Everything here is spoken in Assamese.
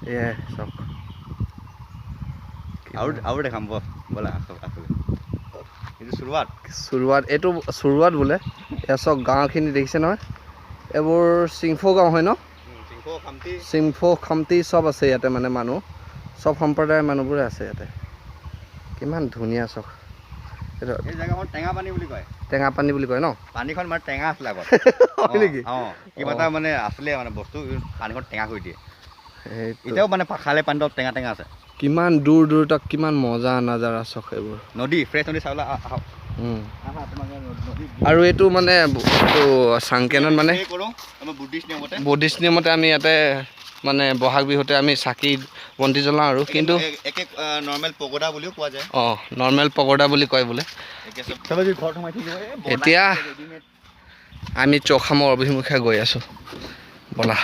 এয়াই চাওক। আৰু আৰু দেখাম, ব'লা আচলতে এইটো চুৰুৱাত। চুৰুৱাত, এইটো চুৰুৱাত বোলে। এয়া চাওক, গাঁওখিনি দেখিছে নহয়? এইবোৰ চিংফৌ গাঁও হয় ন? চিংফৌ, খামটি। চিংফৌ, খামটি চব আছে ইয়াতে। মানে মানুহ চব সম্প্ৰদায়ৰ মানুহবোৰে আছে ইয়াতে। কিমান ধুনীয়া চাওক এইটো। এই জেগাখন টেঙা পানী বুলি কয়। টেঙা পানী বুলি কয় ন? পানীখন মানে টেঙা আছিলে আগত। হয় নেকি? অঁ, কিবা এটা মানে আছিলে, মানে বস্তু, পানীখন টেঙা কৰি দিয়ে। সেইটো। এতিয়াও মানে খালে পানীটো অলপ টেঙা টেঙা আছে। কিমান দূৰ দূৰ তাক, কিমান মজা নাজাৰা চাওক এইবোৰ। নদী, ফ্ৰেছ নদী চাবলৈ আহক। আহা, তোমাক নদী আৰু এইটো মানে এইটো চাংকেনত মানে এই কৰোঁ আমাৰ বুদ্ধিষ্ট নিয়মতে। বুদ্ধিষ্ট নিয়মতে আমি ইয়াতে মানে বহাগ বিহুতে আমি চাকি বন্তি জ্বলাওঁ আৰু কিন্তু একে নৰ্মেল পগদা বুলিও কোৱা যায়। অঁ, নৰ্মেল পগদা বুলি কয় বোলে। একে চবে যদি ঘৰত সোমাই থাকিব, এই বনাই এতিয়া ৰেডিমেড। আমি চৌখামৰ অভিমুখে গৈ আছোঁ, ব'লা।